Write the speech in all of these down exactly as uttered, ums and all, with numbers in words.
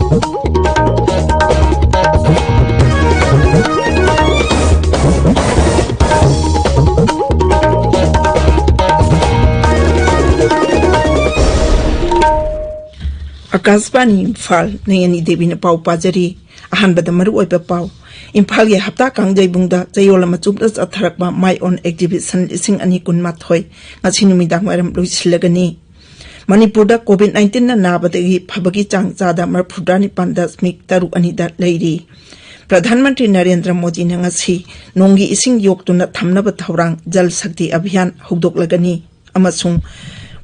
ꯑꯀꯥꯁꯕꯥꯅꯤ ꯏꯝꯐꯥꯜ, ꯅꯌꯅꯤ ꯗꯦꯕꯤꯅ ꯄꯥꯎ ꯄꯥꯖꯔꯤ꯫ ꯑꯍꯥꯟꯕꯗ ꯃꯔꯨꯑꯣꯏꯕ ꯄꯥꯎ꯫ ꯏꯝꯐꯥꯜꯒꯤ ꯍꯞꯇꯥ ꯀꯥꯡꯖꯩꯕꯨꯡꯗ ꯆꯌꯣꯜ ꯑꯃ ꯆꯨꯞꯅ ꯆꯠꯊꯔꯛꯄ ꯃꯥꯏ ꯑꯣꯟ ꯑꯦꯛꯖꯤꯕꯤꯁꯟ ꯂꯤꯁꯤꯡ ꯑꯅꯤ ꯀꯨꯟꯃꯥꯊꯣꯏ ꯉꯁꯤ ꯅꯨꯃꯤꯗꯥꯡ ꯋꯥꯏꯔꯝ ꯂꯣꯏꯁꯤꯜꯂꯒꯅꯤ꯫ ꯃꯅꯤꯄꯨꯔꯗ ꯀꯣꯚꯤꯗ ꯅꯥꯏꯟꯇꯤꯟꯅ ꯅꯥꯕꯗꯒꯤ ꯐꯕꯒꯤ ꯆꯥꯡ ꯆꯥꯗ ꯃꯔꯤꯐꯨꯇꯔꯥ ꯅꯤꯄꯥꯟ ꯗꯁꯃꯤꯛ ꯇꯔꯨꯛ ꯑꯅꯤꯗ ꯂꯩꯔꯤ꯫ ꯄ꯭ꯔꯙꯥꯟ ꯃꯟꯇ꯭ꯔꯤ ꯅꯔꯦꯟꯗ꯭ꯔ ꯃꯣꯗꯤꯅ ꯉꯁꯤ ꯅꯣꯡꯒꯤ ꯏꯁꯤꯡ ꯌꯣꯛꯇꯨꯅ ꯊꯝꯅꯕ ꯊꯧꯔꯥꯡ ꯖꯜ ꯁꯛꯇꯤ ꯑꯚꯤꯌꯥꯟ ꯍꯧꯗꯣꯛꯂꯒꯅꯤ꯫ ꯑꯃꯁꯨꯡ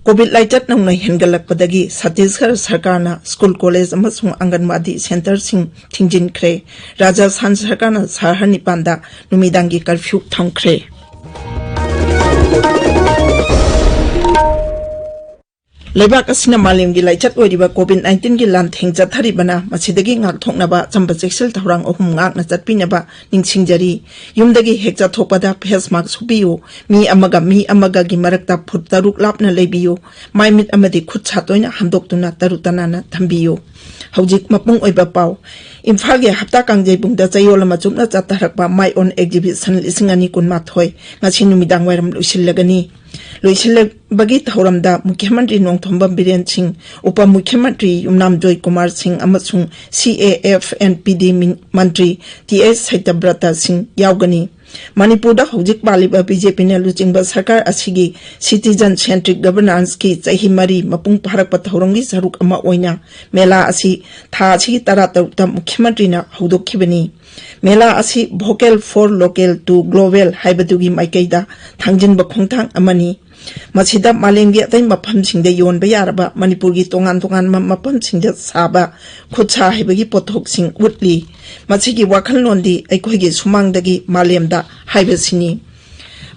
ꯀꯣꯚꯤꯗ ꯂꯥꯏꯆꯠ ꯅꯧꯅ ꯍꯦꯟꯒꯠꯂꯛꯄꯗꯒꯤ ꯁꯠꯇꯤꯁꯒꯔ ꯁꯔꯀꯥꯔꯅ ꯁ꯭ꯀꯨꯜ, ꯀꯣꯂꯦꯖ ꯑꯃꯁꯨꯡ ꯑꯪꯒꯟꯋꯥꯗꯤ ꯁꯦꯟꯇꯔꯁꯤꯡ ꯊꯤꯡꯖꯤꯟꯈ꯭ꯔꯦ꯫ ꯔꯥꯖꯁꯊꯥꯟ ꯁꯔꯀꯥꯔꯅ ꯁꯍꯔ ꯅꯤꯄꯥꯟꯗ ꯅꯨꯃꯤꯗꯥꯡꯒꯤ ꯀꯔꯐ꯭ꯌꯨ ꯊꯝꯈ꯭ꯔꯦ꯫ ꯂꯩꯕꯥꯛ ꯑꯁꯤꯅ ꯃꯥꯂꯦꯝꯒꯤ ꯂꯥꯏꯆꯠ ꯑꯣꯏꯔꯤꯕ ꯀꯣꯚꯤꯗ ꯅꯥꯏꯟꯇꯤꯟꯒꯤ ꯂꯥꯟꯊꯦꯡ ꯆꯠꯊꯔꯤꯕꯅ ꯃꯁꯤꯗꯒꯤ ꯉꯥꯛꯊꯣꯛꯅꯕ ꯑꯆꯝꯕ ꯆꯦꯛꯁꯤꯜ ꯊꯧꯔꯥꯡ ꯑꯍꯨꯝ ꯉꯥꯛꯅ ꯆꯠꯄꯤꯅꯕ ꯅꯤꯡꯁꯤꯡꯖꯔꯤ꯫ ꯌꯨꯝꯗꯒꯤ ꯍꯦꯛ ꯆꯠꯊꯣꯛꯄꯗ ꯐꯦꯁ ꯃꯥꯛꯁ ꯎꯞꯄꯤꯌꯨ꯫ ꯃꯤ ꯑꯃꯒ ꯃꯤ ꯑꯃꯒꯒꯤ ꯃꯔꯛꯇ ꯐꯨꯠ ꯇꯔꯨꯛ ꯂꯥꯞꯅ ꯂꯩꯕꯤꯌꯨ꯫ ꯃꯥꯏ ꯃꯤꯠ ꯑꯃꯗꯤ ꯈꯨꯠ ꯁꯥ ꯇꯣꯏꯅ ꯍꯥꯝꯗꯣꯛꯇꯨꯅ ꯇꯔꯨ ꯇꯅꯥꯟꯅ ꯊꯝꯕꯤꯌꯨ꯫ ꯍꯧꯖꯤꯛ ꯃꯄꯨꯡ ꯑꯣꯏꯕ ꯄꯥꯎ꯫ ꯏꯝꯐꯥꯜꯒꯤ ꯍꯞꯇꯥ ꯀꯥꯡꯖꯩꯕꯨꯡꯗ ꯆꯌꯣꯜ ꯑꯃ ꯆꯨꯞꯅ ꯆꯠꯊꯔꯛꯄ ꯃꯥꯏ ꯑꯣꯟ ꯑꯦꯛꯖꯤꯕꯤꯁꯟ ꯂꯤꯁꯤꯡ ꯑꯅꯤ ꯀꯨꯟꯃꯥꯊꯣꯏ ꯉꯁꯤ ꯅꯨꯃꯤꯗꯥꯡ ꯋꯥꯏꯔꯝ ꯂꯣꯏꯁꯤꯜꯂꯒꯅꯤ꯫ ꯂꯣꯏꯁꯤꯜꯂꯕꯒꯤ ꯊꯧꯔꯝꯗ ꯃꯨꯈ꯭ꯌ ꯃꯟꯇ꯭ꯔꯤ ꯅꯣꯡꯊꯣꯝꯕꯝ ꯕꯤꯔꯦꯟ ꯁꯤꯡ, ꯎꯄ ꯃꯨꯈ꯭ꯌ ꯃꯟꯇ꯭ꯔꯤ ꯌꯨꯝꯅꯥꯝ ꯖꯣꯏ ꯀꯨꯃꯥꯔ ꯁꯤꯡ ꯑꯃꯁꯨꯡ ꯁꯤ A F N P D Mantri T ꯑꯦꯁ ꯁꯇ꯭ꯌꯕ꯭ꯔꯇ ꯁꯤꯡ ꯌꯥꯎꯒꯅꯤ꯫ ꯃꯅꯤꯄꯨꯔꯗ ꯍꯧꯖꯤꯛ ꯄꯥꯜꯂꯤꯕ ꯕꯤ ꯖꯦ ꯄꯤꯅ ꯂꯨꯆꯤꯡꯕ ꯁꯔꯀꯥꯔ ꯑꯁꯤꯒꯤ citizen centric governance ꯀꯤ ꯆꯍꯤ ꯃꯔꯤ ꯃꯄꯨꯡ ꯐꯥꯔꯛꯄ ꯊꯧꯔꯝꯒꯤ ꯁꯔꯨꯛ ꯑꯃ ꯑꯣꯏꯅ ꯃꯦꯂꯥ ꯑꯁꯤ ꯊꯥ ꯑꯁꯤꯒꯤ ꯇꯔꯥꯇꯔꯨꯛꯇ ꯃꯨꯈ꯭ꯌ ꯃꯟꯇ꯭ꯔꯤꯅ ꯍꯧꯗꯣꯛꯈꯤꯕꯅꯤ꯫ ꯃꯦꯂꯥ ꯑꯁꯤ Vocal for Local to Global ꯍꯥꯏꯕꯗꯨꯒꯤ ꯃꯥꯏꯀꯩꯗ ꯊꯥꯡꯖꯤꯟꯕ ꯈꯣꯡꯊꯥꯡ ꯑꯃꯅꯤ꯫ ꯃꯁꯤꯗ ꯃꯥꯂꯦꯝꯒꯤ ꯑꯇꯩ ꯃꯐꯝꯁꯤꯡꯗ ꯌꯣꯟꯕ ꯌꯥꯔꯕ ꯃꯅꯤꯄꯨꯔꯒꯤ ꯇꯣꯉꯥꯟ ꯇꯣꯉꯥꯟꯕ ꯃꯐꯝꯁꯤꯡꯗ ꯁꯥꯕ ꯈꯨꯠꯁꯥ ꯍꯩꯕꯒꯤ ꯄꯣꯠꯊꯣꯛꯁꯤꯡ ꯎꯠꯂꯤ꯫ ꯃꯁꯤꯒꯤ ꯋꯥꯈꯜꯂꯣꯟꯗꯤ "ꯑꯩꯈꯣꯏꯒꯤ ꯁꯨꯃꯥꯡꯗꯒꯤ ꯃꯥꯂꯦꯝꯗ" ꯍꯥꯏꯕꯁꯤꯅꯤ꯫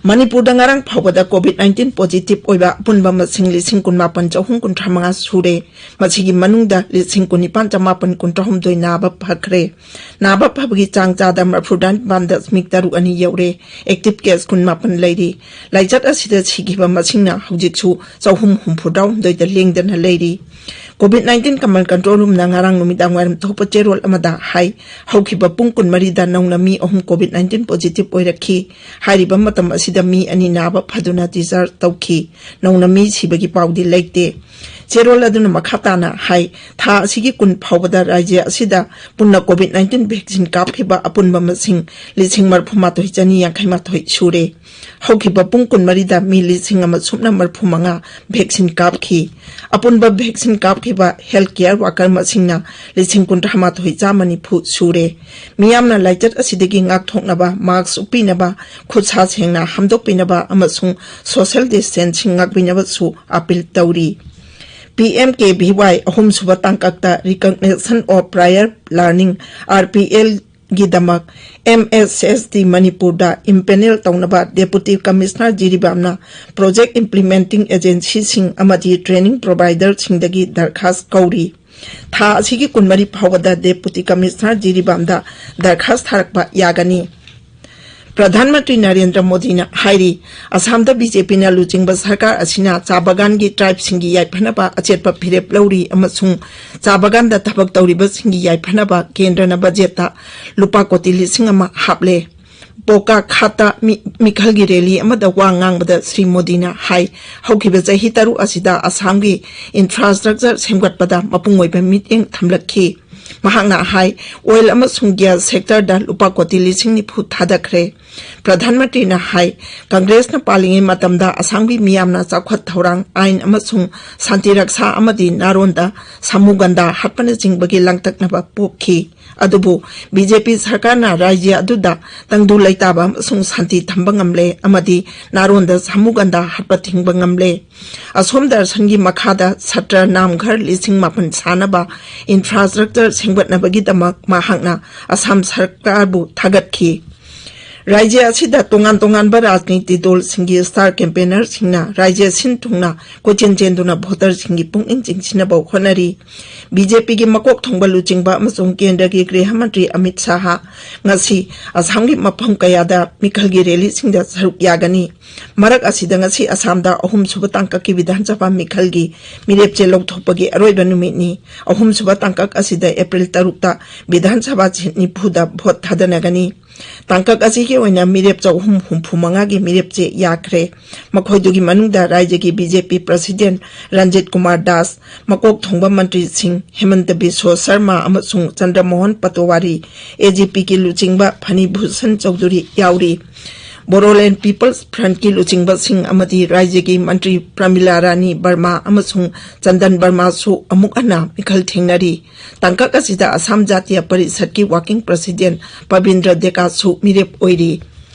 ꯃꯅꯤꯄꯨꯔꯗ ꯉꯔꯥꯡ ꯐꯥꯎꯕꯗ ꯀꯣꯚꯤꯗ ꯅꯥꯏꯟꯇꯤꯟ ꯄꯣꯖꯤꯇꯤꯚ ꯑꯣꯏꯕ ꯑꯄꯨꯟꯕ ꯃꯁꯤꯡ ꯂꯤꯁꯤꯡ ꯀꯨꯟꯃꯥꯄꯟ ꯆꯍꯨꯝ ꯀꯨꯟꯊ꯭ꯔꯥ ꯃꯉꯥ ꯁꯨꯔꯦ꯫ ꯃꯁꯤꯒꯤ ꯃꯅꯨꯡꯗ ꯂꯤꯁꯤꯡ ꯀꯨꯟꯅꯤꯄꯥꯟ ꯆꯃꯥꯄꯟ ꯀꯨꯟꯊ꯭ꯔꯥꯍꯨꯝꯗꯣꯏ ꯅꯥꯕ ꯐꯈ꯭ꯔꯦ꯫ ꯅꯥꯕ ꯐꯕꯒꯤ ꯆꯥꯡ ꯆꯥꯗ ꯃꯔꯤꯐꯨꯇꯔꯥ ꯅꯤꯄꯥꯟ ꯗꯁꯃꯤꯛ ꯇꯔꯨꯛ ꯑꯅꯤ ꯌꯧꯔꯦ꯫ ꯑꯦꯛꯇꯤꯚ ꯀꯦꯁ ꯀꯨꯟꯃꯥꯄꯟ ꯂꯩꯔꯤ꯫ ꯂꯥꯏꯆꯠ ꯑꯁꯤꯗ ꯁꯤꯈꯤꯕ ꯃꯁꯤꯡꯅ ꯍꯧꯖꯤꯛꯁꯨ ꯆꯍꯨꯝ ꯍꯨꯝꯐꯨꯇꯔꯥꯍꯨꯝꯗꯣꯏꯗ ꯂꯦꯡꯗꯅ ꯂꯩꯔꯤ꯫ COVID nineteen Command Control Roomꯅ ꯉꯔꯥꯡ ꯅꯨꯃꯤꯗꯥꯡ ꯋꯥꯏꯔꯝ ꯊꯣꯛꯄ ꯆꯦꯔꯣꯜ ꯑꯃꯗ ꯍꯥꯏ, ꯍꯧꯈꯤꯕ ꯄꯨꯡ ꯀꯨꯟꯃꯔꯤꯗ ꯅꯧꯅ ꯃꯤ ꯑꯍꯨꯝ COVID nineteen positive ꯑꯣꯏꯔꯛꯈꯤ꯫ ꯍꯥꯏꯔꯤꯕ ꯃꯇꯝ ꯑꯁꯤꯗ ꯃꯤ ꯑꯅꯤ ꯅꯥꯕ ꯐꯗꯨꯅ discharge ꯇꯧꯈꯤ꯫ ꯅꯧꯅ ꯃꯤ ꯁꯤꯕꯒꯤ ꯄꯥꯎꯗꯤ ꯂꯩꯇꯦ꯫ ꯆꯦꯔꯣꯜ ꯑꯗꯨꯅ ꯃꯈꯥ ꯇꯥꯅ ꯍꯥꯏ, ꯊꯥ ꯑꯁꯤꯒꯤ ꯀꯨꯟ ꯐꯥꯎꯕꯗ ꯔꯥꯖ꯭ꯌ ꯑꯁꯤꯗ ꯄꯨꯟꯅ COVID nineteen vaccine ꯀꯥꯞꯈꯤꯕ ꯑꯄꯨꯟꯕ ꯃꯁꯤꯡ ꯂꯤꯁꯤꯡ ꯃꯔꯤꯐꯨ ꯃꯥꯊꯣꯏ ꯆꯅꯤ ꯌꯥꯡꯈꯩ ꯃꯥꯊꯣꯏ ꯁꯨꯔꯦ꯫ ꯍꯧꯈꯤꯕ ꯄꯨꯡ ꯀꯨꯟꯃꯔꯤꯗ ꯃꯤ ꯂꯤꯁꯤꯡ ꯑꯃ ꯁꯨꯞꯅ ꯃꯔꯤꯐꯨ ꯃꯉꯥ vaccine ꯀꯥꯞꯈꯤ꯫ ꯑꯄꯨꯟꯕ vaccine ꯀꯥꯞꯈꯤꯕ health care worker ꯃꯁꯤꯡꯅ ꯂꯤꯁꯤꯡ ꯀꯨꯟꯊ꯭ꯔꯥ ꯃꯥꯊꯣꯏ ꯆꯥꯝꯃ ꯅꯤꯐꯨ ꯁꯨꯔꯦ꯫ ꯃꯤꯌꯥꯝꯅ ꯂꯥꯏꯆꯠ ꯑꯁꯤꯗꯒꯤ ꯉꯥꯛꯊꯣꯛꯅꯕ mask ꯎꯞꯄꯤꯅꯕ, ꯈꯨꯠ ꯁꯥ ꯁꯦꯡꯅ ꯍꯥꯝꯗꯣꯛꯄꯤꯅꯕ ꯑꯃꯁꯨꯡ social distancing ꯉꯥꯛꯄꯤꯅꯕꯁꯨ appeal ꯇꯧꯔꯤ꯫ ꯄꯤ ꯑꯦꯝ ꯀꯦ ꯚꯤ ꯋꯥꯏ ꯑꯍꯨꯝꯁꯨꯕ ꯇꯥꯡꯀꯛꯇ Recognition of Prior Learning, R P L, ꯒꯤꯗꯃꯛ ꯑꯦꯝ ꯑꯦꯁ ꯑꯦꯁ ꯗꯤ ꯃꯅꯤꯄꯨꯔꯗ impanel ꯇꯧꯅꯕ Deputy Commissioner ꯖꯤꯔꯤꯕꯥꯝꯅ project implementing agencyꯁꯤꯡ ꯑꯃꯗꯤ training providerꯁꯤꯡꯗꯒꯤ ꯗꯔꯈꯥꯁ ꯀꯧꯔꯤ꯫ ꯊꯥ ꯑꯁꯤꯒꯤ ꯀꯨꯟꯃꯔꯤ ꯐꯥꯎꯕꯗ Deputy Commissioner ꯖꯤꯔꯤꯕꯥꯝꯗ ꯗꯔꯈꯥꯁ ꯊꯥꯔꯛꯄ ꯌꯥꯒꯅꯤ꯫ ꯄ꯭ꯔꯙꯥꯟ ꯃꯟꯇ꯭ꯔꯤ ꯅꯔꯦꯟꯗ꯭ꯔ ꯃꯣꯗꯤꯅ ꯍꯥꯏꯔꯤ, ꯑꯁꯥꯝꯗ ꯕꯤ ꯖꯦ ꯄꯤꯅ ꯂꯨꯆꯤꯡꯕ ꯁꯔꯀꯥꯔ ꯑꯁꯤꯅ ꯆꯥ ꯕꯒꯥꯟꯒꯤ tribeꯁꯤꯡꯒꯤ ꯌꯥꯏꯐꯅꯕ ꯑꯆꯦꯠꯄ ꯐꯤꯔꯦꯞ ꯂꯧꯔꯤ ꯑꯃꯁꯨꯡ ꯆꯥ ꯕꯒꯥꯟꯗ ꯊꯕꯛ ꯇꯧꯔꯤꯕꯁꯤꯡꯒꯤ ꯌꯥꯏꯐꯅꯕ ꯀꯦꯟꯗ꯭ꯔꯅ ꯕꯖꯦꯠꯇ ꯂꯨꯄꯥ ꯀꯣꯇꯤ ꯂꯤꯁꯤꯡ ꯑꯃ ꯍꯥꯞꯂꯦ꯫ ꯕꯣꯀꯥꯈꯥꯠꯇ ꯃꯤ-, ꯃꯤꯈꯜꯒꯤ rally ꯑꯃꯗ ꯋꯥ ꯉꯥꯡꯕꯗ ꯁ꯭ꯔꯤ ꯃꯣꯗꯤꯅ ꯍꯥꯏ, ꯍꯧꯈꯤꯕ ꯆꯍꯤ ꯇꯔꯨꯛ ꯑꯁꯤꯗ ꯑꯁꯥꯝꯒꯤ infrastructure ꯁꯦꯝꯒꯠꯄꯗ ꯃꯄꯨꯡ ꯑꯣꯏꯕ ꯃꯤꯠꯌꯦꯡ ꯊꯝꯂꯛꯈꯤ꯫ ꯃꯍꯥꯛꯅ ꯍꯥꯏ, oil ꯑꯃꯁꯨꯡ gas sectorꯗ ꯂꯨꯄꯥ ꯀꯣꯇꯤ ꯂꯤꯁꯤꯡ ꯅꯤꯐꯨ ꯊꯥꯗꯈ꯭ꯔꯦ꯫ ꯄ꯭ꯔꯙꯥꯟ ꯃꯟꯇ꯭ꯔꯤꯅ ꯍꯥꯏ, ꯀꯪꯒ꯭ꯔꯦꯁꯅ ꯄꯥꯜꯂꯤꯉꯩ ꯃꯇꯝꯗ ꯑꯁꯥꯝꯒꯤ ꯃꯤꯌꯥꯝꯅ ꯆꯥꯎꯈꯠ ꯊꯧꯔꯥꯡ, ꯑꯥꯏꯟ ꯑꯃꯁꯨꯡ ꯁꯥꯟꯇꯤ ꯔꯛꯁꯥ ꯑꯃꯗꯤ ꯅꯥꯔꯣꯟꯗ ꯁꯥꯃꯨꯒꯟꯗꯥ ꯍꯥꯠꯄꯅꯆꯤꯡꯕꯒꯤ ꯂꯥꯡꯇꯛꯅꯕ ꯄꯣꯛꯈꯤ꯫ ꯑꯗꯨꯕꯨ ꯕꯤ ꯖꯦ ꯄꯤ ꯁꯔꯀꯥꯔꯅ ꯔꯥꯖ꯭ꯌ ꯑꯗꯨꯗ ꯇꯪꯗꯨ ꯂꯩꯇꯥꯕ ꯑꯃꯁꯨꯡ ꯁꯥꯟꯇꯤ ꯊꯝꯕ ꯉꯝꯂꯦ ꯑꯃꯗꯤ ꯅꯥꯔꯣꯟꯗ ꯁꯥꯃꯨꯒꯟꯗꯥ ꯍꯥꯠꯄ ꯊꯤꯡꯕ ꯉꯝꯂꯦ꯫ ꯑꯁꯣꯝ ꯗꯔꯁꯟꯒꯤ ꯃꯈꯥꯗ ꯁꯇ꯭ꯔ ꯅꯥꯝꯘꯔ ꯂꯤꯁꯤꯡ ꯃꯥꯄꯟ ꯁꯥꯅꯕ infrastructure ꯁꯦꯝꯒꯠꯅꯕꯒꯤꯗꯃꯛ ꯃꯍꯥꯛꯅ ꯑꯁꯥꯝ ꯁꯔꯀꯥꯔꯕꯨ ꯊꯥꯒꯠꯈꯤ꯫ ꯔꯥꯖ꯭ꯌ ꯑꯁꯤꯗ ꯇꯣꯉꯥꯟ ꯇꯣꯉꯥꯟꯕ ꯔꯥꯖꯅꯤꯇꯤ ꯗꯜꯁꯤꯡꯒꯤ star campaignerꯁꯤꯡꯅ ꯔꯥꯖ꯭ꯌ ꯁꯤꯟ ꯊꯨꯡꯅ ꯀꯣꯏꯆꯦꯟ ꯆꯦꯟꯗꯨꯅ voterꯁꯤꯡꯒꯤ ꯄꯨꯛꯅꯤꯡ ꯆꯤꯡꯁꯤꯟꯅꯕ ꯍꯣꯠꯅꯔꯤ꯫ BJPꯒꯤ ꯃꯀꯣꯛ ꯊꯣꯡꯕ ꯂꯨꯆꯤꯡꯕ ꯑꯃꯁꯨꯡ ꯀꯦꯟꯗ꯭ꯔꯒꯤ ꯒ꯭ꯔꯤꯍ ꯃꯟꯇ꯭ꯔꯤ ꯑꯃꯤꯠ ꯁꯥꯍ ꯉꯁꯤ ꯑꯁꯥꯝꯒꯤ ꯃꯐꯝ ꯀꯌꯥꯗ ꯃꯤꯈꯜꯒꯤ rallyꯁꯤꯡꯗ ꯁꯔꯨꯛ ꯌꯥꯒꯅꯤ꯫ ꯃꯔꯛ ꯑꯁꯤꯗ ꯉꯁꯤ ꯑꯁꯥꯝꯗ ꯑꯍꯨꯝꯁꯨꯕ ꯇꯥꯡꯀꯛꯀꯤ ꯕꯤꯙꯥꯟ ꯁꯚꯥ ꯃꯤꯈꯜꯒꯤ ꯃꯤꯔꯦꯞꯆꯦ ꯂꯧꯊꯣꯛꯄꯒꯤ ꯑꯔꯣꯏꯕ ꯅꯨꯃꯤꯠꯅꯤ꯫ ꯑꯍꯨꯝꯁꯨꯕ ꯇꯥꯡꯀꯛ ꯑꯁꯤꯗ April ꯇꯔꯨꯛꯇ ꯕꯤꯙꯥꯟ ꯁꯚꯥ seat ꯅꯤꯐꯨꯗ vote ꯊꯥꯗꯅꯒꯅꯤ꯫ ꯇꯥꯡꯀꯛ ꯑꯁꯤꯒꯤ ꯑꯣꯏꯅ ꯃꯤꯔꯦꯞ ꯆꯍꯨꯝ ꯍꯨꯝꯐꯨ ꯃꯉꯥꯒꯤ ꯃꯤꯔꯦꯞꯆꯦ ꯌꯥꯈ꯭ꯔꯦ꯫ ꯃꯈꯣꯏꯗꯨꯒꯤ ꯃꯅꯨꯡꯗ ꯔꯥꯖ꯭ꯌꯒꯤ BJP president ꯔꯟꯖꯤꯠ ꯀꯨꯃꯥꯔ ꯗꯥꯁ, ꯃꯀꯣꯛ ꯊꯣꯡꯕ ꯃꯟꯇ꯭ꯔꯤꯁꯤꯡ ꯍꯦꯃꯟꯇ ꯕꯤꯁ꯭ꯋ ꯁꯔꯃ ꯑꯃꯁꯨꯡ ꯆꯟꯗ꯭ꯔꯃꯣꯍꯟ ꯄꯇꯣꯋꯥꯔꯤ, AGPꯒꯤ ꯂꯨꯆꯤꯡꯕ ꯐꯅꯤ ꯚꯨꯁꯟ ꯆꯧꯙꯨꯔꯤ ꯌꯥꯎꯔꯤ꯫ Bodoland People's Frontꯀꯤ ꯂꯨꯆꯤꯡꯕꯁꯤꯡ ꯑꯃꯗꯤ ꯔꯥꯖ꯭ꯌꯒꯤ ꯃꯟꯇ꯭ꯔꯤ ꯄ꯭ꯔꯃꯤꯂꯥ ꯔꯥꯅꯤ ꯕꯔꯃꯥ ꯑꯃꯁꯨꯡ ꯆꯟꯗꯟ ꯕꯔꯃꯥꯁꯨ ꯑꯃꯨꯛ ꯍꯟꯅ ꯃꯤꯈꯜ ꯊꯦꯡꯅꯔꯤ꯫ ꯇꯥꯡꯀꯛ ꯑꯁꯤꯗ ꯑꯁꯥꯝ ꯖꯥꯇꯤꯌ ꯄꯔꯤꯁꯠꯀꯤ working president ꯄꯕꯤꯟꯗ꯭ꯔ ꯗꯦꯀꯥꯁꯨ ꯃꯤꯔꯦꯞ ꯑꯣꯏꯔꯤ꯫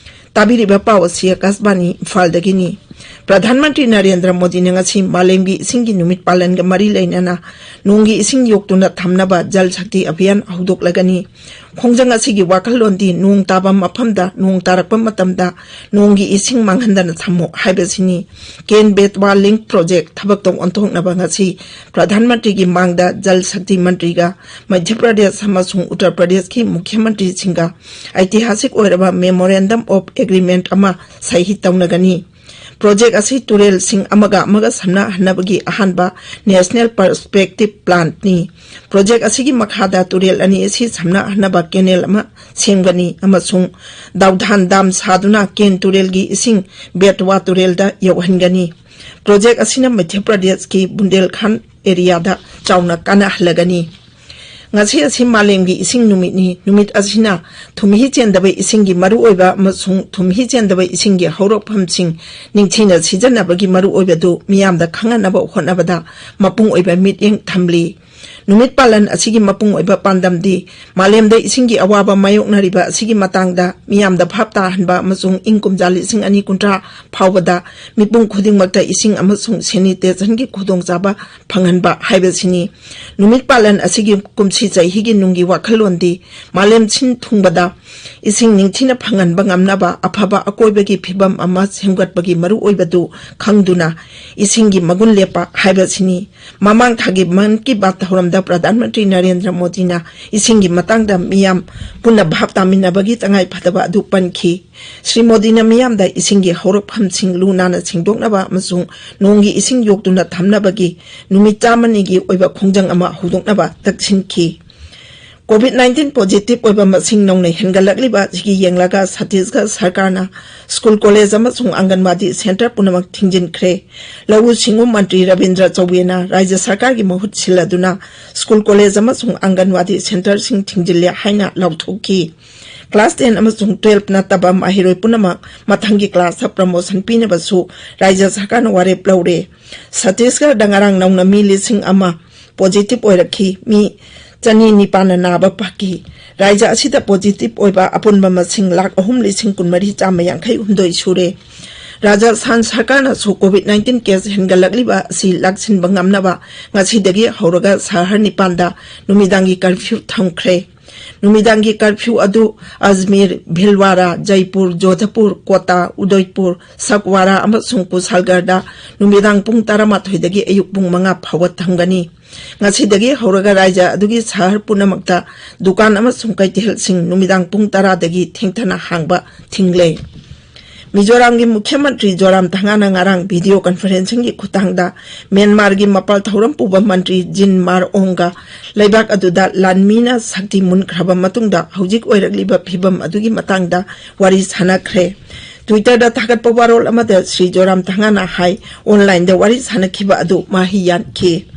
ꯇꯥꯕꯤꯔꯤꯕ ꯄꯥꯎ ꯑꯁꯤ ꯑꯀꯥꯁꯕꯥꯅꯤ ꯏꯝꯐꯥꯜꯗꯒꯤꯅꯤ꯫ ꯄ꯭ꯔꯙꯥꯟ ꯃꯟꯇ꯭ꯔꯤ ꯅꯔꯦꯟꯗ꯭ꯔ ꯃꯣꯗꯤꯅ ꯉꯁꯤ ꯃꯥꯂꯦꯝꯒꯤ ꯏꯁꯤꯡꯒꯤ ꯅꯨꯃꯤꯠ ꯄꯥꯂꯟꯒ ꯃꯔꯤ ꯂꯩꯅꯅ ꯅꯣꯡꯒꯤ ꯏꯁꯤꯡ ꯌꯣꯛꯇꯨꯅ ꯊꯝꯅꯕ ꯖꯜ ꯁꯛꯇꯤ ꯑꯚꯤꯌꯥꯟ ꯍꯧꯗꯣꯛꯂꯒꯅꯤ꯫ ꯈꯣꯡꯖꯪ ꯑꯁꯤꯒꯤ ꯋꯥꯈꯜꯂꯣꯟꯗꯤ ꯅꯣꯡ ꯇꯥꯕ ꯃꯐꯝꯗ ꯅꯣꯡ ꯇꯥꯔꯛꯄ ꯃꯇꯝꯗ ꯅꯣꯡꯒꯤ ꯏꯁꯤꯡ ꯃꯥꯡꯍꯟꯗꯅ ꯊꯝꯃꯨ ꯍꯥꯏꯕꯁꯤꯅꯤ꯫ ꯀꯦꯟ ꯕꯦꯠꯋꯥ link project ꯊꯕꯛꯇ ꯑꯣꯟꯊꯣꯛꯅꯕ ꯉꯁꯤ ꯄ꯭ꯔꯙꯥꯟ ꯃꯟꯇ꯭ꯔꯤꯒꯤ ꯃꯥꯡꯗ ꯖꯜ ꯁꯛꯇꯤ ꯃꯟꯇ꯭ꯔꯤꯒ ꯃꯙ꯭ꯌ ꯄ꯭ꯔꯗꯦꯁ ꯑꯃꯁꯨꯡ ꯎꯠꯇꯔ ꯄ꯭ꯔꯗꯦꯁꯀꯤ ꯃꯨꯈ꯭ꯌ ꯃꯟꯇ꯭ꯔꯤꯁꯤꯡꯒ ꯑꯩꯇꯤꯍꯥꯁꯤꯛ ꯑꯣꯏꯔꯕ memorandum of agreement ꯑꯃ ꯁꯍꯤ ꯇꯧꯅꯒꯅꯤ꯫ Project ꯑꯁꯤ ꯇꯨꯔꯦꯜꯁꯤꯡ ꯑꯃꯒ ꯑꯃꯒ ꯁꯝꯅꯍꯟꯅꯕꯒꯤ ꯑꯍꯥꯟꯕ national perspective planꯅꯤ꯫ Project ꯑꯁꯤꯒꯤ ꯃꯈꯥꯗ ꯇꯨꯔꯦꯜ ꯑꯅꯤ ꯑꯁꯤ ꯁꯝꯅꯍꯟꯅꯕ canal ꯑꯃ ꯁꯦꯝꯒꯅꯤ ꯑꯃꯁꯨꯡ ꯗꯥꯎꯙꯥꯟ dam ꯁꯥꯗꯨꯅ ꯀꯦꯟ ꯇꯨꯔꯦꯜꯒꯤ ꯏꯁꯤꯡ ꯕꯦꯠꯋꯥ ꯇꯨꯔꯦꯜꯗ ꯌꯧꯍꯟꯒꯅꯤ꯫ Project ꯑꯁꯤꯅ ꯃꯙ꯭ꯌ ꯄ꯭ꯔꯗꯦꯁꯀꯤ ꯕꯨꯟꯗꯦꯜꯈꯟꯗ areaꯗ ꯆꯥꯎꯅ ꯀꯥꯟꯅꯍꯜꯂꯒꯅꯤ꯫ ꯉꯁꯤ ꯑꯁꯤ ꯃꯥꯂꯦꯝꯒꯤ ꯏꯁꯤꯡ ꯅꯨꯃꯤꯠꯅꯤ꯫ ꯅꯨꯃꯤꯠ ꯑꯁꯤꯅ ꯊꯨꯝꯍꯤ ꯆꯦꯟꯗꯕ ꯏꯁꯤꯡꯒꯤ ꯃꯔꯨꯑꯣꯏꯕ ꯑꯃꯁꯨꯡ ꯊꯨꯝꯍꯤ ꯆꯦꯟꯗꯕ ꯏꯁꯤꯡꯒꯤ ꯍꯧꯔꯛꯐꯝꯁꯤꯡ ꯅꯤꯡꯊꯤꯅ ꯁꯤꯖꯤꯟꯅꯕꯒꯤ ꯃꯔꯨꯑꯣꯏꯕꯗꯨ ꯃꯤꯌꯥꯝꯗ ꯈꯪꯍꯟꯅꯕ ꯍꯣꯠꯅꯕꯗ ꯃꯄꯨꯡ ꯑꯣꯏꯕ ꯃꯤꯠꯌꯦꯡ ꯊꯝꯂꯤ꯫ ꯅꯨꯃꯤꯠ ꯄꯥꯂꯟ ꯑꯁꯤꯒꯤ ꯃꯄꯨꯡ ꯑꯣꯏꯕ ꯄꯥꯟꯗꯝꯗꯤ ꯃꯥꯂꯦꯝꯗ ꯏꯁꯤꯡꯒꯤ ꯑꯋꯥꯕ ꯃꯥꯌꯣꯛꯅꯔꯤꯕ ꯑꯁꯤꯒꯤ ꯃꯇꯥꯡꯗ ꯃꯤꯌꯥꯝꯗ ꯚꯥꯞ ꯇꯥꯍꯟꯕ ꯑꯃꯁꯨꯡ ꯏꯪ ꯀꯨꯝꯖꯥ ꯂꯤꯁꯤꯡ ꯑꯅꯤ ꯀꯨꯟꯊ꯭ꯔꯥ ꯐꯥꯎꯕꯗ ꯃꯤꯄꯨꯝ ꯈꯨꯗꯤꯡꯃꯛꯇ ꯏꯁꯤꯡ ꯑꯃꯁꯨꯡ ꯁꯦꯅꯤꯇꯦꯁꯟꯒꯤ ꯈꯨꯗꯣꯡꯆꯥꯕ ꯐꯪꯍꯟꯕ ꯍꯥꯏꯕꯁꯤꯅꯤ꯫ ꯅꯨꯃꯤꯠ ꯄꯥꯂꯟ ꯑꯁꯤꯒꯤ ꯀꯨꯝꯁꯤ ꯆꯍꯤꯒꯤ ꯅꯨꯡꯒꯤ ꯋꯥꯈꯜꯂꯣꯟꯗꯤ ꯃꯥꯂꯦꯝ ꯁꯤꯟ ꯊꯨꯡꯕꯗ ꯏꯁꯤꯡ ꯅꯤꯡꯊꯤꯅ ꯐꯪꯍꯟꯕ ꯉꯝꯅꯕ ꯑꯐꯕ ꯑꯀꯣꯏꯕꯒꯤ ꯐꯤꯕꯝ ꯑꯃ ꯁꯦꯝꯒꯠꯄꯒꯤ ꯃꯔꯨꯑꯣꯏꯕꯗꯨ ꯈꯪꯗꯨꯅ ꯏꯁꯤꯡꯒꯤ ꯃꯒꯨꯟ ꯂꯦꯞꯄ ꯍꯥꯏꯕꯁꯤꯅꯤ꯫ ꯃꯃꯥꯡ ꯊꯥꯒꯤ ꯃꯟ ꯀꯤ ꯕꯥꯠ ꯊꯧꯔꯝꯗ ꯄ꯭ꯔꯙꯥꯟ ꯃꯟꯇ꯭ꯔꯤ ꯅꯔꯦꯟꯗ꯭ꯔ ꯃꯣꯗꯤꯅ ꯏꯁꯤꯡꯒꯤ ꯃꯇꯥꯡꯗ ꯃꯤꯌꯥꯝ ꯄꯨꯟꯅ ꯚꯥꯞ ꯇꯥꯃꯤꯟꯅꯕꯒꯤ ꯇꯉꯥꯏ ꯐꯗꯕ ꯑꯗꯨ ꯄꯟꯈꯤ꯫ ꯁ꯭ꯔꯤ ꯃꯣꯗꯤꯅ ꯃꯤꯌꯥꯝꯗ ꯏꯁꯤꯡꯒꯤ ꯍꯧꯔꯛꯐꯝꯁꯤꯡ ꯂꯨ ꯅꯥꯟꯅ ꯁꯦꯡꯗꯣꯛꯅꯕ ꯑꯃꯁꯨꯡ ꯅꯣꯡꯒꯤ ꯏꯁꯤꯡ ꯌꯣꯛꯇꯨꯅ ꯊꯝꯅꯕꯒꯤ ꯅꯨꯃꯤꯠ ꯆꯥꯝꯃꯅꯤꯒꯤ ꯑꯣꯏꯕ ꯈꯣꯡꯖꯪ ꯑꯃ ꯍꯧꯗꯣꯛꯅꯕ ꯇꯛꯁꯤꯟꯈꯤ꯫ COVID nineteen positive ꯑꯣꯏꯕ ꯃꯁꯤꯡ ꯅꯧꯅ ꯍꯦꯟꯒꯠꯂꯛꯂꯤꯕ ꯑꯁꯤꯒꯤ ꯌꯦꯡꯂꯒ ꯁꯠꯇꯤꯁꯒꯔ ꯁꯔꯀꯥꯔꯅ ꯁ꯭ꯀꯨꯜ, ꯀꯣꯂꯦꯖ ꯑꯃꯁꯨꯡ ꯑꯪꯒꯟꯋꯥꯗꯤ ꯁꯦꯟꯇꯔ ꯄꯨꯝꯅꯃꯛ ꯊꯤꯡꯖꯤꯟꯈ꯭ꯔꯦ꯫ ꯂꯧꯎ ꯁꯤꯡꯎ ꯃꯟꯇ꯭ꯔꯤ ꯔꯕꯤꯟꯗ꯭ꯔ ꯆꯧꯕꯦꯅ ꯔꯥꯖ꯭ꯌ ꯁꯔꯀꯥꯔꯒꯤ ꯃꯍꯨꯠ ꯁꯤꯜꯂꯗꯨꯅ ꯁ꯭ꯀꯨꯜ, ꯀꯣꯂꯦꯖ ꯑꯃꯁꯨꯡ ꯑꯪꯒꯟꯋꯥꯗꯤ ꯁꯦꯟꯇꯔꯁꯤꯡ ꯊꯤꯡꯖꯤꯜꯂꯦ ꯍꯥꯏꯅ ꯂꯥꯎꯊꯣꯛꯈꯤ꯫ Class ten ꯑꯃꯁꯨꯡ twelve ꯅꯠꯇꯕ ꯃꯍꯩꯔꯣꯏ ꯄꯨꯝꯅꯃꯛ ꯃꯊꯪꯒꯤ class ꯇ promotion ꯄꯤꯅꯕꯁꯨ ꯔꯥꯖ꯭ꯌ ꯁꯔꯀꯥꯔꯅ ꯋꯥꯔꯦꯞ ꯂꯧꯔꯦ꯫ ꯁꯠꯇꯤꯁꯒꯔꯗ ꯉꯔꯥꯡ ꯅꯧꯅ ꯃꯤ ꯂꯤꯁꯤꯡ ꯑꯃ positive ꯑꯣꯏꯔꯛꯈꯤ꯫ ꯃꯤ ꯆꯅꯤ ꯅꯤꯄꯥꯟꯅ ꯅꯥꯕ ꯐꯈꯤ꯫ ꯔꯥꯖ꯭ꯌ ꯑꯁꯤꯗ positive ꯑꯣꯏꯕ ꯑꯄꯨꯟꯕ ꯃꯁꯤꯡ ꯂꯥꯈ ꯑꯍꯨꯝ ꯂꯤꯁꯤꯡ ꯀꯨꯟꯃꯔꯤ ꯆꯥꯝꯃ ꯌꯥꯡꯈꯩ ꯍꯨꯝꯗꯣꯏ ꯁꯨꯔꯦ꯫ ꯔꯥꯖꯁꯊꯥꯟ ꯁꯔꯀꯥꯔꯅꯁꯨ COVID nineteen case ꯍꯦꯟꯒꯠꯂꯛꯂꯤꯕ ꯑꯁꯤ ꯂꯥꯛꯁꯤꯟꯕ ꯉꯝꯅꯕ ꯉꯁꯤꯗꯒꯤ ꯍꯧꯔꯒ ꯁꯍꯔ ꯅꯤꯄꯥꯟꯗ ꯅꯨꯃꯤꯗꯥꯡꯒꯤ curfew ꯊꯝꯈ꯭ꯔꯦ꯫ ꯅꯨꯃꯤꯗꯥꯡꯒꯤ curfew ꯑꯗꯨ ꯑꯖꯃꯤꯔ, ꯚꯤꯜꯋꯥꯔꯥ, ꯖꯩꯄꯨꯔ, ꯖꯣꯙꯄꯨꯔ, ꯀꯣꯇꯥ, ꯎꯗꯣꯏꯄꯨꯔ, ꯁꯛꯋꯥꯔꯥ ꯑꯃꯁꯨꯡ ꯀꯨꯁꯥꯜꯒꯔꯗ ꯅꯨꯃꯤꯗꯥꯡ ꯄꯨꯡ ꯇꯔꯥꯃꯥꯊꯣꯏꯗꯒꯤ ꯑꯌꯨꯛ ꯄꯨꯡ ꯃꯉꯥ ꯐꯥꯎꯕ ꯊꯝꯒꯅꯤ꯫ ꯉꯁꯤꯗꯒꯤ ꯍꯧꯔꯒ ꯔꯥꯖ꯭ꯌ ꯑꯗꯨꯒꯤ ꯁꯍꯔ ꯄꯨꯝꯅꯃꯛꯇ ꯗꯨꯀꯥꯟ ꯑꯃꯁꯨꯡ ꯀꯩꯊꯦꯜꯁꯤꯡ ꯅꯨꯃꯤꯗꯥꯡ ꯄꯨꯡ ꯇꯔꯥꯗꯒꯤ ꯊꯦꯡꯊꯅ ꯍꯥꯡꯕ ꯊꯤꯡꯂꯦ꯫ ꯃꯤꯖꯣꯔꯥꯝꯒꯤ ꯃꯨꯈ꯭ꯌ ꯃꯟꯇ꯭ꯔꯤ ꯖꯣꯔꯥꯝ ꯊꯪꯒꯥꯅ ꯉꯔꯥꯡ video conferencing ꯒꯤ ꯈꯨꯠꯊꯥꯡꯗ ꯃ꯭ꯌꯥꯟꯃꯥꯔꯒꯤ ꯃꯄꯥꯜ ꯊꯧꯔꯝ ꯄꯨꯕ ꯃꯟꯇ꯭ꯔꯤ ꯖꯤꯟ ꯃꯥꯔ ꯑꯣꯡꯒ ꯂꯩꯕꯥꯛ ꯑꯗꯨꯗ ꯂꯥꯟꯃꯤꯅ ꯁꯛꯇꯤ ꯃꯨꯟꯈ꯭ꯔꯕ ꯃꯇꯨꯡꯗ ꯍꯧꯖꯤꯛ ꯑꯣꯏꯔꯛꯂꯤꯕ ꯐꯤꯕꯝ ꯑꯗꯨꯒꯤ ꯃꯇꯥꯡꯗ ꯋꯥꯔꯤ ꯁꯥꯟꯅꯈ꯭ꯔꯦ꯫ Twitter ꯗ ꯊꯥꯒꯠꯄ ꯋꯥꯔꯣꯜ ꯑꯃꯗ ꯁ꯭ꯔꯤ ꯖꯣꯔꯥꯝ ꯊꯪꯒꯥꯅ ꯍꯥꯏ, online ꯗ ꯋꯥꯔꯤ ꯁꯥꯟꯅꯈꯤꯕ ꯑꯗꯨ ꯃꯍꯩ ꯌꯥꯟꯈꯤ꯫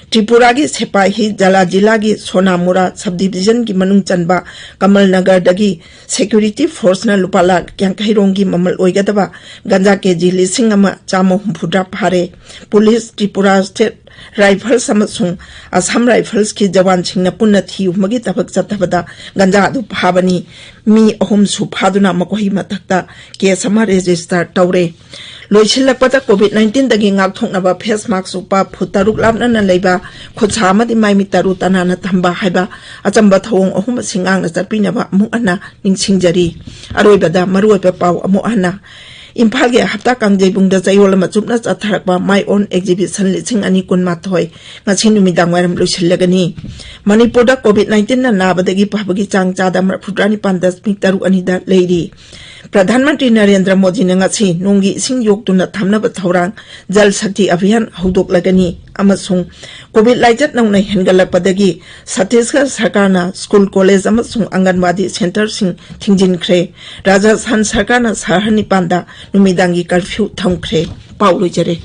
ꯇ꯭ꯔꯤꯄꯨꯔꯥꯒꯤ ꯁꯦꯄꯥꯍꯤ ꯖꯂꯥ ꯖꯤꯂꯥꯒꯤ ꯁꯣꯅꯥꯃꯨꯔꯥ sub division ꯒꯤ ꯃꯅꯨꯡ ꯆꯟꯕ ꯀꯃꯜꯅꯒꯔꯗꯒꯤ security force ꯅ ꯂꯨꯄꯥ ꯂꯥꯈ ꯌꯥꯡꯈꯩ ꯔꯣꯝꯒꯤ ꯃꯃꯜ ꯑꯣꯏꯒꯗꯕ ꯒꯟꯖꯥ KG ꯂꯤꯁꯤꯡ ꯑꯃ ꯆꯥꯝꯃ ꯍꯨꯝꯐꯨꯇꯔꯥ ꯐꯥꯔꯦ꯫ Police, Tripura State ꯔꯥꯏꯐꯜꯁ ꯑꯃꯁꯨꯡ ꯑꯁꯥꯝ ꯔꯥꯏꯐꯜꯁꯀꯤ ꯖꯋꯥꯟꯁꯤꯡꯅ ꯄꯨꯟꯅ ꯊꯤꯍꯨꯝꯕꯒꯤ ꯊꯕꯛ ꯆꯠꯊꯕꯗ ꯒꯟꯖꯥ ꯑꯗꯨ ꯐꯥꯕꯅꯤ꯫ ꯃꯤ ꯑꯍꯨꯝꯁꯨ ꯐꯥꯗꯨꯅ ꯃꯈꯣꯏꯒꯤ ꯃꯊꯛꯇ ꯀꯦꯁ ꯑꯃ ꯔꯦꯖꯤꯁꯇꯔ ꯇꯧꯔꯦ꯫ ꯂꯣꯏꯁꯤꯜꯂꯛꯄꯗ, ꯀꯣꯚꯤꯗ ꯅꯥꯏꯟꯇꯤꯟꯗꯒꯤ ꯉꯥꯛꯊꯣꯛꯅꯕ ꯐꯦꯁ ꯃꯥꯛꯁ ꯎꯞꯄ, ꯐꯨꯠ ꯇꯔꯨꯛ ꯂꯥꯞꯅꯅ ꯂꯩꯕ, ꯈꯨꯠꯁꯥ ꯑꯃꯗꯤ ꯃꯥꯏ ꯃꯤꯠ ꯇꯔꯨ ꯇꯅꯥꯟꯅ ꯊꯝꯕ ꯍꯥꯏꯕ ꯑꯆꯝꯕ ꯊꯧꯑꯣꯡ ꯑꯍꯨꯝ ꯑꯁꯤ ꯉꯥꯛꯅ ꯆꯠꯄꯤꯅꯕ ꯑꯃꯨꯛ ꯍꯟꯅ ꯅꯤꯡꯁꯤꯡꯖꯔꯤ꯫ ꯑꯔꯣꯏꯕꯗ, ꯃꯔꯨꯑꯣꯏꯕ ꯄꯥꯎ ꯑꯃꯨꯛ ꯍꯟꯅ꯫ ꯏꯝꯐꯥꯜꯒꯤ ꯍꯞꯇꯥ ꯀꯥꯡꯖꯩꯕꯨꯡꯗ ꯆꯌꯣꯜ ꯑꯃ ꯆꯨꯞꯅ ꯆꯠꯊꯔꯛꯄ My Own Exhibition ꯂꯤꯁꯤꯡ ꯑꯅꯤ ꯀꯨꯟꯃꯥꯊꯣꯏ ꯉꯁꯤ ꯅꯨꯃꯤꯗꯥꯡ ꯋꯥꯏꯔꯝ ꯂꯣꯏꯁꯤꯜꯂꯒꯅꯤ꯫ ꯃꯅꯤꯄꯨꯔꯗ ꯀꯣꯚꯤꯗ ꯅꯥꯏꯟꯇꯤꯟꯅ ꯅꯥꯕꯗꯒꯤ ꯐꯕꯒꯤ ꯆꯥꯡ ꯆꯥꯗ ꯃꯔꯤꯐꯨꯇꯔꯥ ꯅꯤꯄꯥꯟ ꯗꯁꯃꯤꯛ ꯇꯔꯨꯛ ꯑꯅꯤꯗ ꯂꯩꯔꯤ꯫ ꯄ꯭ꯔꯙꯥꯟ ꯃꯟꯇ꯭ꯔꯤ ꯅꯔꯦꯟꯗ꯭ꯔ ꯃꯣꯗꯤꯅ ꯉꯁꯤ ꯅꯣꯡꯒꯤ ꯏꯁꯤꯡ ꯌꯣꯛꯇꯨꯅ ꯊꯝꯅꯕ ꯊꯧꯔꯥꯡ ꯖꯜ ꯁꯛꯇꯤ ꯑꯚꯤꯌꯥꯟ ꯍꯧꯗꯣꯛꯂꯒꯅꯤ ꯑꯃꯁꯨꯡ ꯀꯣꯚꯤꯗ ꯂꯥꯏꯆꯠ ꯅꯧꯅ ꯍꯦꯟꯒꯠꯂꯛꯄꯗꯒꯤ ꯁꯠꯇꯤꯁꯒꯔ ꯁꯔꯀꯥꯔꯅ ꯁ꯭ꯀꯨꯜ, ꯀꯣꯂꯦꯖ ꯑꯃꯁꯨꯡ ꯑꯪꯒꯟꯋꯥꯗꯤ ꯁꯦꯟꯇꯔꯁꯤꯡ ꯊꯤꯡꯖꯤꯟꯈ꯭ꯔꯦ꯫ ꯔꯥꯖꯁꯊꯥꯟ ꯁꯔꯀꯥꯔꯅ ꯁꯍꯔ ꯅꯤꯄꯥꯟꯗ ꯅꯨꯃꯤꯗꯥꯡꯒꯤ ꯀꯔꯐ꯭ꯌꯨ ꯊꯝꯈ꯭ꯔꯦ꯫ ꯄꯥꯎ ꯂꯣꯏꯖꯔꯦ꯫